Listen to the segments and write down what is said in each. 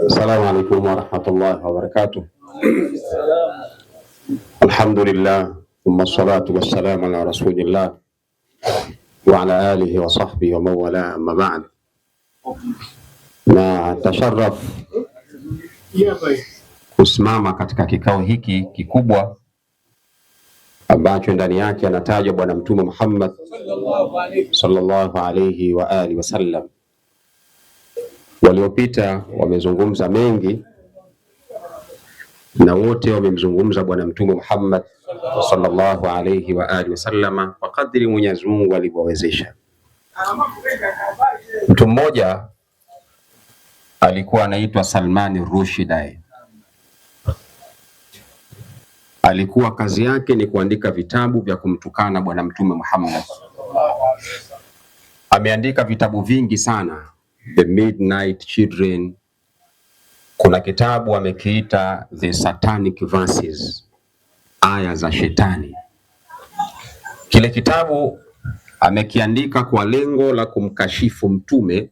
السلام عليكم ورحمة الله وبركاته. الحمد لله ثم الصلاة والسلام على رسول الله وعلى آله وصحبه ومن والاه أما بعد. Na tasharraf kusimama katika kikao hiki kikubwa ambacho ndani yake anatajwa Bwana Mtume Muhammad sallallahu alayhi wa alihi wasallam. Waliopita wamezungumza mengi na wote wamemzungumza Bwana Mtume Muhammad sallallahu alayhi wa alihi wasallama kwa kadri Mwenyezi Mungu alivyowezesha. Mtu mmoja alikuwa anaitwa Salmani Rushdie, alikuwa kazi yake ni kuandika vitabu vya kumtukana Bwana Mtume Muhammad. Ameandika vitabu vingi sana, The Midnight Children. Kuna kitabu amekiita The Satanic Verses, aya za shetani. Kile kitabu amekiandika kwa lengo la kumkashifu Mtume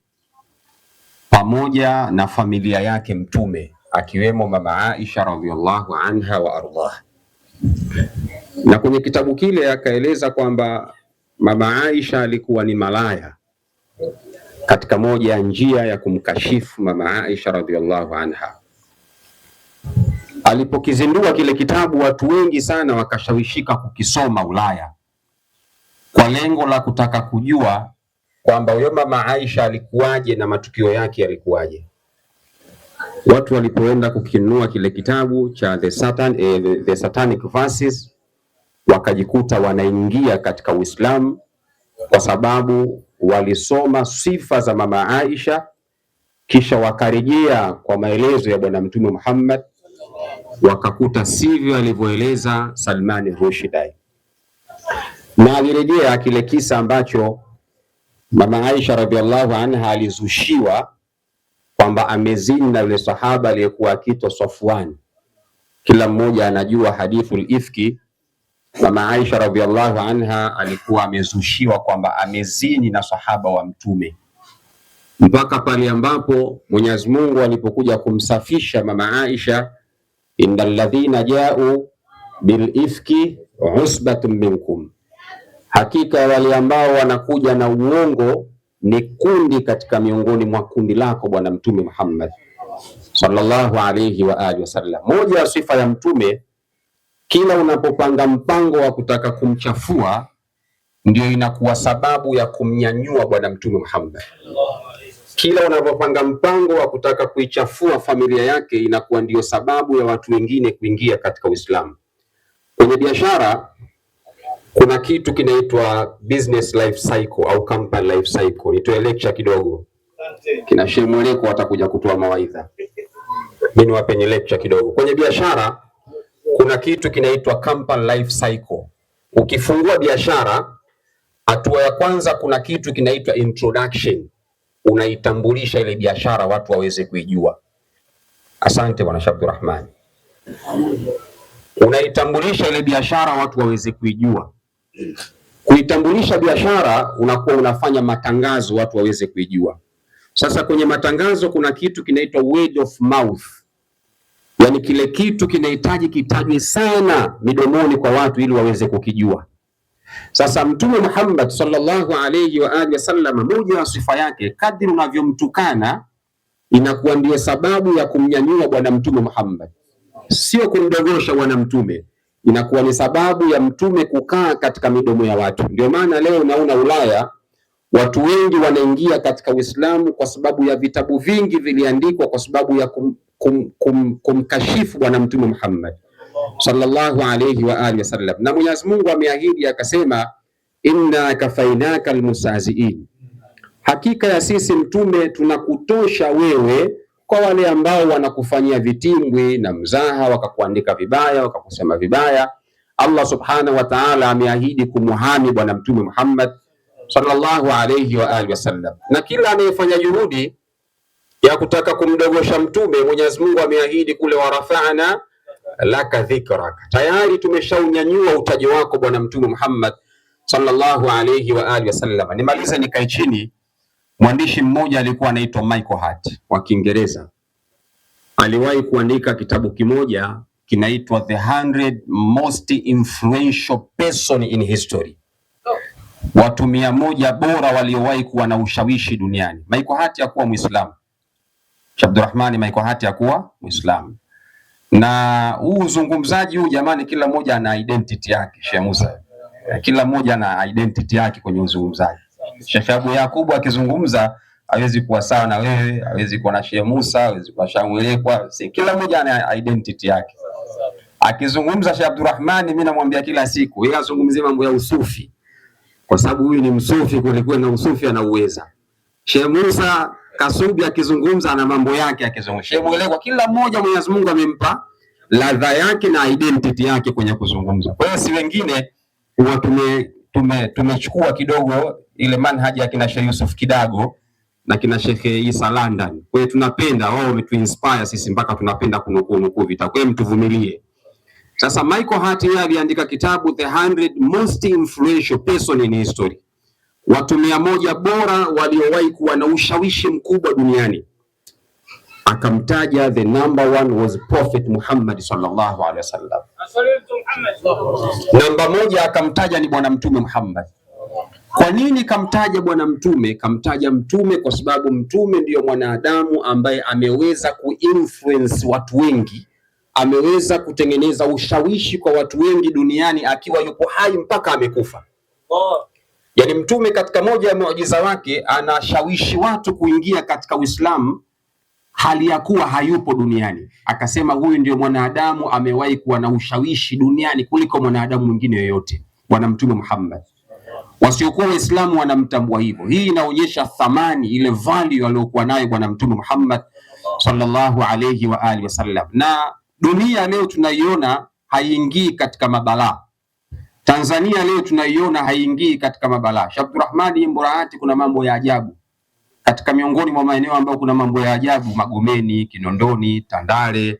pamoja na familia yake Mtume, akiwemo Mama Aisha radhiallahu anha wa ardhah. Na kwenye kitabu kile akaeleza kwamba Mama Aisha alikuwa ni malaya, katika moja ya njia ya kumkashifu Mama Aisha radhiallahu anha. Alipokizindua kile kitabu, watu wengi sana wakashawishika kukisoma Ulaya kwa lengo la kutaka kujua kwamba huyo Mama Aisha alikuwaje na matukio yake yalikuwaje. Watu walipoenda kukinunua kile kitabu cha The Satanic Verses, wakajikuta wanaingia katika Uislamu kwa sababu walisoma sifa za Mama Aisha, kisha wakarejea kwa maelezo ya Bwana Mtume Muhammad, wakakuta sivyo alivyoeleza Salmani Rushdie. Na alirejea kile kisa ambacho Mama Aisha radhiallahu anha alizushiwa kwamba amezini na yule sahaba aliyekuwa akiitwa Safwan. Kila mmoja anajua hadithul ifki. Mama Aisha radhiallahu anha alikuwa amezushiwa kwamba amezini na sahaba wa Mtume, mpaka pale ambapo Mwenyezi Mungu alipokuja kumsafisha Mama Aisha, innal ladhina jau bil ifki usbatun minkum, hakika wale ambao wanakuja na uongo ni kundi katika miongoni mwa kundi lako Bwana Mtume Muhammad sallallahu alayhi wa alihi wasallam. Moja ya sifa ya Mtume, kila unapopanga mpango wa kutaka kumchafua ndio inakuwa sababu ya kumnyanyua Bwana Mtume Muhammad. Kila unapopanga mpango wa kutaka kuichafua familia yake inakuwa ndiyo sababu ya watu wengine kuingia katika Uislamu. Kwenye biashara kuna kitu kinaitwa business life cycle au company life cycle. Nitoe lecture kidogo, kina Sheikh Mweleko watakuja kutoa mawaidha, mimi niwapeni lecture kidogo. Kwenye biashara kuna kitu kinaitwa company life cycle. Ukifungua biashara, hatua ya kwanza kuna kitu kinaitwa introduction, unaitambulisha ile biashara watu waweze kuijua. Asante Bwana Sheikh Abdurrahman. Unaitambulisha ile biashara watu waweze kuijua. Kuitambulisha biashara unakuwa unafanya matangazo watu waweze kuijua. Sasa kwenye matangazo kuna kitu kinaitwa word of mouth, yaani kile kitu kinahitaji kitajwe sana midomoni kwa watu ili waweze kukijua. Sasa Mtume Muhammad sallallahu alayhi wa alihi wasallam, moja ya sifa yake, kadri unavyomtukana inakuwa ndio sababu ya kumnyanyua Bwana Mtume Muhammad, sio kumdogosha Bwana Mtume, inakuwa ni sababu ya mtume kukaa katika midomo ya watu. Ndio maana leo unaona Ulaya watu wengi wanaingia katika Uislamu kwa sababu ya vitabu vingi viliandikwa kwa sababu ya kumkashifu Bwana Mtume Muhammad sallallahu alayhi wa alihi wasallam. Na Mwenyezi Mungu ameahidi akasema, inna kafainaka almustahziin, hakika ya sisi mtume tunakutosha wewe kwa wale ambao wanakufanyia vitimbwi na mzaha, wakakuandika vibaya, wakakusema vibaya. Allah subhanahu wa ta'ala ameahidi kumuhami Bwana Mtume Muhammad sallallahu alayhi wa alihi wasallam, na kila anayefanya juhudi ya kutaka kumdogosha mtume, Mwenyezi Mungu ameahidi kule, warafa'na laka dhikrak, tayari tumeshaunyanyua utajo wako Bwana Mtume Muhammad sallallahu alayhi wa alihi wasallam. Nimalize nikae chini. Mwandishi mmoja alikuwa anaitwa Michael Hart wa Kiingereza. Aliwahi kuandika kitabu kimoja kinaitwa The 100 Most Influential Person in History, watu 100 bora waliowahi kuwa na ushawishi duniani. Michael Hart hakuwa Muislamu. Sheikh Abdurrahman, Michael Hart hakuwa Muislamu. Na huu uzungumzaji huu jamani, kila mmoja ana identity yake. Sheikh Musa, kila mmoja ana identity yake kwenye uzungumzaji. Sheikh Abu Yakubu akizungumza hawezi kuwa sawa na wewe, hawezi kuwa na Sheikh Musa, hawezi kuwa Sheikh Mwelekwa. Si kila mmoja ana identity yake. Akizungumza Sheikh Abdurrahman, mimi namwambia kila siku yeye azungumzie mambo ya usufi, kwa sababu huyu ni msufi kweli na usufi anauweza. Sheikh Musa Kasubi akizungumza ana mambo yake akizungumza. Sheikh Mwelekwa, kila mmoja Mwenyezi Mungu amempa ladha yake na identity yake kwenye kuzungumza. Kwa hiyo si wengine huwa tumechukua kidogo ile manhaji ya kina Sheikh Yusuf Kidago na kina Sheikh Isa London. Kwa hiyo tunapenda wao, wametuinspire sisi mpaka tunapenda kunukuu nukuu vita. Kwa hiyo mtuvumilie. Sasa Michael Hart yeye aliandika kitabu The 100 Most Influential Person in History, watu 100 bora waliowahi kuwa na ushawishi mkubwa duniani. Akamtaja the number one was Prophet Muhammad sallallahu alaihi wasallam. Namba moja akamtaja ni Bwana Mtume Muhammad. Kwa nini kamtaja Bwana Mtume? Kamtaja Mtume kwa sababu Mtume ndiyo mwanadamu ambaye ameweza kuinfluence watu wengi, ameweza kutengeneza ushawishi kwa watu wengi duniani akiwa yupo hai mpaka amekufa. Yaani Mtume katika moja ya muujiza wake anashawishi watu kuingia katika Uislamu hali ya kuwa hayupo duniani. Akasema huyu ndio mwanadamu amewahi kuwa na ushawishi duniani kuliko mwanadamu mwingine yoyote, Bwana Mtume Muhammad. Wasiokuwa Waislamu wanamtambua hivyo. Hii inaonyesha thamani ile value aliyokuwa nayo Bwana Mtume Muhammad sallallahu alayhi wa alihi wasallam. Na dunia leo tunaiona haiingii katika mabalaa. Tanzania leo tunaiona haiingii katika mabalaa. Sheikh Abdurrahman Mburahati, kuna mambo ya ajabu katika miongoni mwa maeneo ambayo kuna mambo ya ajabu, Magomeni, Kinondoni, Tandale,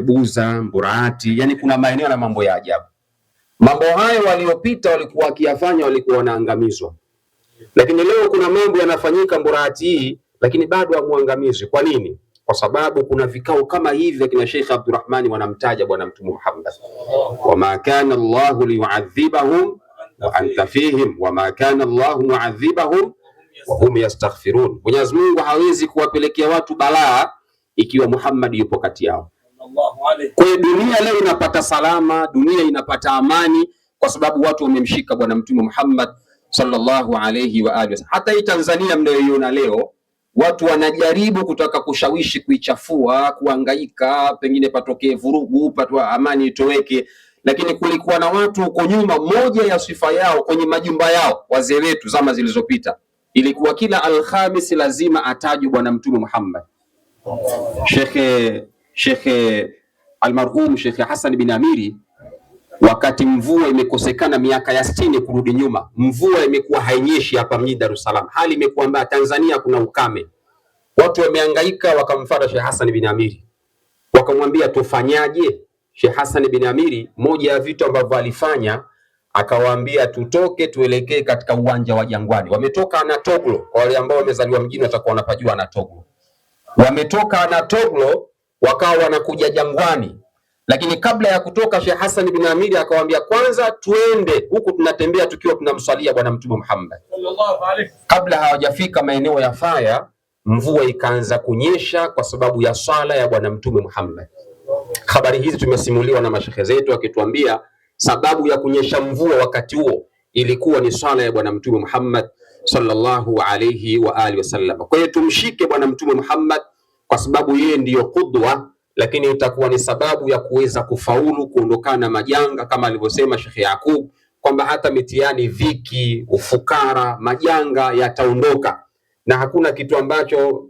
Buza, Mburahati, yani kuna maeneo na mambo ya ajabu. Mambo hayo waliopita walikuwa wakiyafanya, walikuwa wanaangamizwa, lakini leo kuna mambo yanafanyika Mburahati hii, lakini bado hamuangamizwi. Kwa nini? Kwa sababu kuna vikao kama hivi vya kina Sheikh Abdurrahmani wanamtaja Bwana Mtume Muhammad, wama kana Allahu liyuadhibahum wa anta fihim wama kana Allahu muadhibahum wa hum yastaghfirun. Mwenyezi Mungu hawezi kuwapelekea watu balaa ikiwa Muhammad yupo kati yao. Kwa hiyo dunia leo inapata salama, dunia inapata amani kwa sababu watu wamemshika Bwana Mtume Muhammad sallallahu alayhi wa alihi. Hata hii Tanzania mnayoiona leo, watu wanajaribu kutaka kushawishi, kuichafua, kuangaika, pengine patokee vurugu, patwa amani itoweke, lakini kulikuwa na watu huko nyuma, moja ya sifa yao kwenye majumba yao, wazee wetu zama zilizopita, ilikuwa kila Alhamis lazima atajwe Bwana Mtume Muhammad. Shekhe almarhum Shekhe Hassan bin Amiri, wakati mvua imekosekana miaka ya 60 kurudi nyuma, mvua imekuwa hainyeshi hapa mjini Dar es Salaam, hali imekuwa mbaya. Tanzania kuna ukame, watu wamehangaika, wakamfuata Sheikh Hassan bin Amiri, wakamwambia tufanyaje? Sheikh Hassan bin Amiri, moja ya vitu ambavyo alifanya akawaambia tutoke tuelekee katika uwanja wa Jangwani. Wametoka Anatoglo, kwa wale ambao wamezaliwa mjini watakuwa wanapajua Anatoglo. Wametoka Anatoglo wakawa wanakuja Jangwani, lakini kabla ya kutoka Sheikh Hassan bin Amiri akawaambia kwanza tuende huku, tunatembea tukiwa tunamswalia Bwana Mtume Muhammad. Kabla hawajafika maeneo ya Faya, mvua ikaanza kunyesha kwa sababu ya swala ya Bwana Mtume Muhammad. Habari hizi tumesimuliwa na mashehe zetu akituambia sababu ya kunyesha mvua wakati huo ilikuwa ni swala ya Bwana Mtume Muhammad sallallahu alayhi wa alihi wasallam. Kwa hiyo tumshike Bwana Mtume Muhammad kwa sababu yeye ndiyo kudwa, lakini itakuwa ni sababu ya kuweza kufaulu kuondokana na majanga kama alivyosema Sheikh Yakub kwamba hata mitihani, dhiki, ufukara, majanga yataondoka, na hakuna kitu ambacho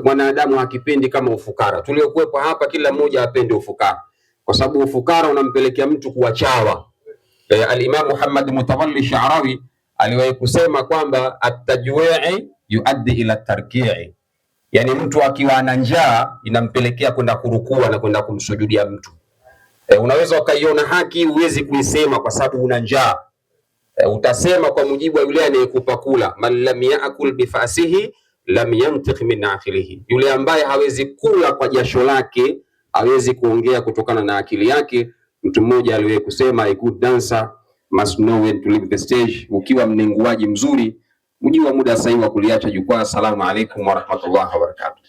mwanadamu hakipendi kama ufukara. Tuliokuwepo hapa kila mmoja apende ufukara, kwa sababu ufukara unampelekea mtu kuwa chawa. Al-Imam Muhammad Mutawalli Sha'rawi aliwahi kusema kwamba at-tajwi'i yuaddi ila tarki'i, yani mtu akiwa ana njaa inampelekea kwenda kurukua na kwenda kumsujudia mtu. Unaweza ukaiona haki huwezi kuisema kwa sababu una njaa. Utasema kwa mujibu wa yule anayekupa kula, man lam yaakul bifasihi lam yantiq min aqlihi, yule ambaye hawezi kula kwa jasho lake hawezi kuongea kutokana na akili yake. Mtu mmoja aliwahi kusema, "A good dancer must know when to leave the stage." Ukiwa mnenguaji mzuri, mjua muda sahihi wa kuliacha jukwaa. Assalamu alaikum warahmatullahi wabarakatuh.